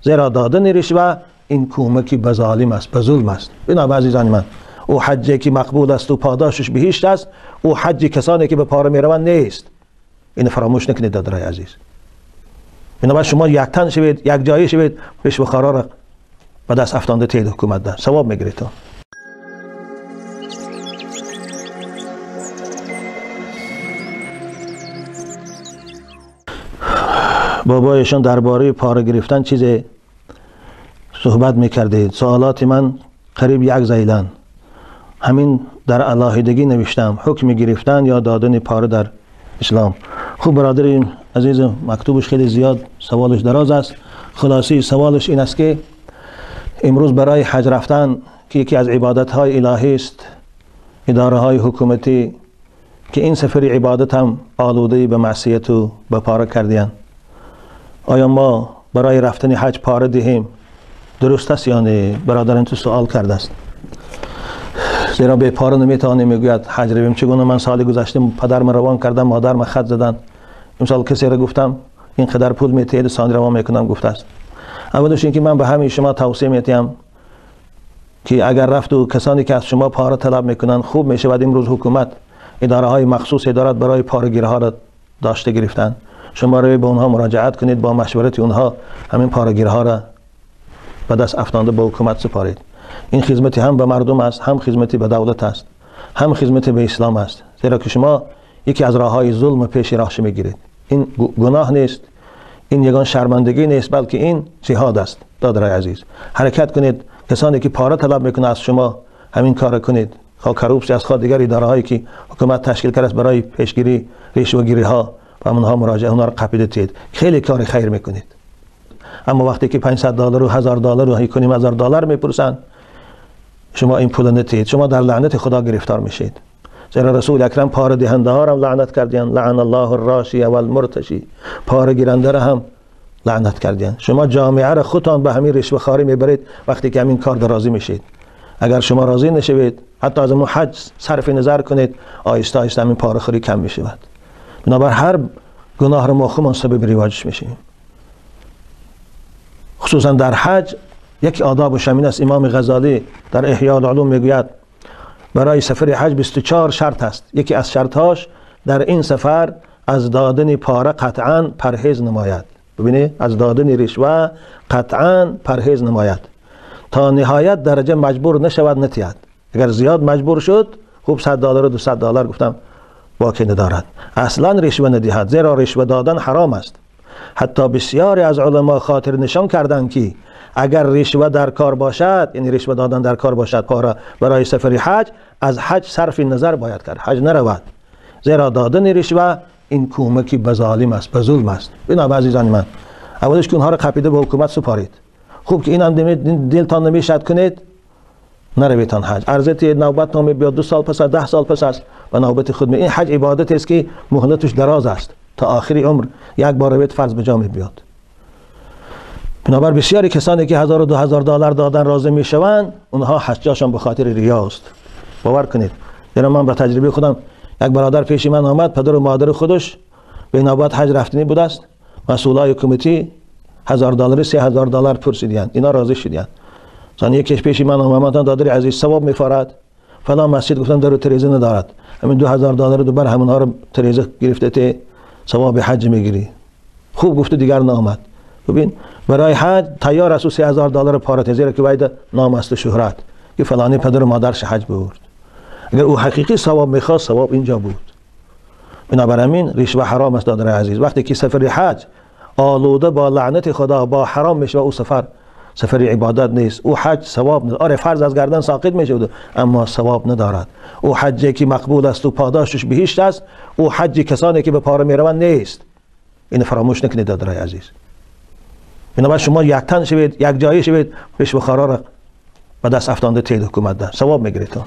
زیرا دادن رشوه این کمکی به ظالم است، به ظلم است. بنابر عزیزان من، او حجی که مقبول است و پاداشش بهشت است، او حج کسانی که به پاره میروند نیست. اینو فراموش نکنید دادرای عزیز. بنابر شما یک تن شوید، یک جایی شوید، رشوه خوارا را به دست افتانده تید حکومت ده، ثواب میگیرید. تو بابایشان درباره پاره گرفتن چیز صحبت میکردید. سوالات من قریب یک زیلن، همین در علاهدگی نوشتم، حکم گرفتن یا دادن پاره در اسلام. خوب برادر عزیز، مکتوبش خیلی زیاد، سوالش دراز است. خلاصی سوالش این است که امروز برای حج رفتن که یکی از عبادت های الهی است، اداره های حکومتی که این سفر عبادت هم آلوده به معصیت و به پاره کردین، آیا ما برای رفتن حج پاره دهیم درست است یا نه؟ برادران تو سوال کرده است. زیرا به پاره نمیتوانیم، میگوید حج رویم چگونه؟ من سال گذشته پدرم روان کردم، مادرم خط زدن، امسال کسی را گفتم اینقدر پول میتید سان روان میکنم گفته است. اولش اینکه من به همین شما توصیه میتیم که اگر رفت و کسانی که از شما پاره طلب میکنن خوب میشود. امروز حکومت اداره های مخصوص دارد برای پاره‌گیرها را داشته گرفتن، شما روی به اونها مراجعت کنید، با مشورت اونها همین پاره‌گیرها را به دست افتانده به حکومت سپارید. این خدمتی هم به مردم است، هم خدمتی به دولت است، هم خدمتی به اسلام است. زیرا که شما یکی از راه‌های ظلم پیش راهش میگیرید. این گناه نیست، این یگان شرمندگی نیست، بلکه این جهاد است. دادرای عزیز، حرکت کنید. کسانی که پاره طلب میکنه از شما همین کار کنید. خواه کروپسی از خواه دیگر اداره هایی که حکومت تشکیل کرده است برای پیشگیری رشوه‌گیری ها و اونها مراجعه، اونها را قپیده تید، خیلی کار خیر میکنید. اما وقتی که 500 دلار و 1000 دلار و 1,500 دلار میپرسن، شما این پول نتید، شما در لعنت خدا گرفتار میشید. زیرا رسول اکرم پاره دهنده ها را لعنت کردین، لعن الله الراشی والمرتشی، پاره گیرنده را هم لعنت کردین. شما جامعه را خودتان به همین رشوه خواری میبرید وقتی که همین کار راضی میشید. اگر شما راضی نشوید، حتی از اون حج صرف نظر کنید، آهسته آهسته همین پاره خوری کم میشود. بنابر هر گناه را ما خودمان سبب رواجش میشیم. خصوصا در حج یک آداب همین است. امام غزالی در احیاء العلوم میگوید برای سفر حج 24 شرط است. یکی از شرطهاش در این سفر از دادن پاره قطعا پرهیز نماید. ببینید، از دادن رشوه قطعا پرهیز نماید تا نهایت درجه مجبور نشود نتید. اگر زیاد مجبور شد، خوب 100 دلار و 200 دلار گفتم باکی ندارد، اصلا رشوه ندهد، زیرا رشوه دادن حرام است. حتی بسیاری از علما خاطر نشان کردند که اگر رشوه در کار باشد، یعنی رشوه دادن در کار باشد پاره برای سفر حج، از حج صرف نظر باید کرد، حج نرود، زیرا دادن رشوه این کمکی به ظالم است، به ظلم است. بنابر عزیزان من، اولش که اونها را قپیده به حکومت سپارید. خوب که اینم دلتان نمیشد کنید، نرویتان حج. عرضت نوبت نمی بیاد 2 سال پس، 10 سال پس است و نوبت خود می. این حج عبادت است که مهلتش دراز است، تا آخر عمر یک بار روید فرض به جا می بیاد. بنابر بسیاری کسانی که 1000 و 2000 دلار دادن راضی میشوند، اونها حجاشان به خاطر ریا است. باور کنید، یعنی من به تجربه خودم، یک برادر پیش من آمد، پدر و مادر خودش به نوبت حج رفتنی بوده است، مسئولای کمیته 1000 دلار 3000 دلار پرسیدن، اینا راضی شدن. مثلا یکیش پیش من آمد، من دادر عزیز ثواب میفراد فلان مسجد، گفتم در تریزه ندارد، همین 2000 دلار دوباره همونها رو تریزه گرفته ته ثواب حج میگیری. خوب گفته، دیگر نامد. ببین برای حج تیار است و 3000 دلار پاره، زیرا که باید نام است و شهرت که فلانی پدر و مادرش حج برد. اگر او حقیقی ثواب میخواست، ثواب اینجا بود. بنابراین رشوه حرام است دادر عزیز. وقتی که سفر حج آلوده با لعنت خدا با حرام میشه، او سفر سفر عبادت نیست، او حج ثواب ندارد. آره فرض از گردن ساقط میشه، اما ثواب ندارد. او حجی که مقبول است و پاداشش بهشت است، او حج کسانی که به پاره میروند نیست. اینو فراموش نکنید دادرای عزیز. بنابراین شما یک تن شوید، یک جایی شوید، رشوه خوارا را به دست افتانده تید حکومت ده، ثواب میگیرید.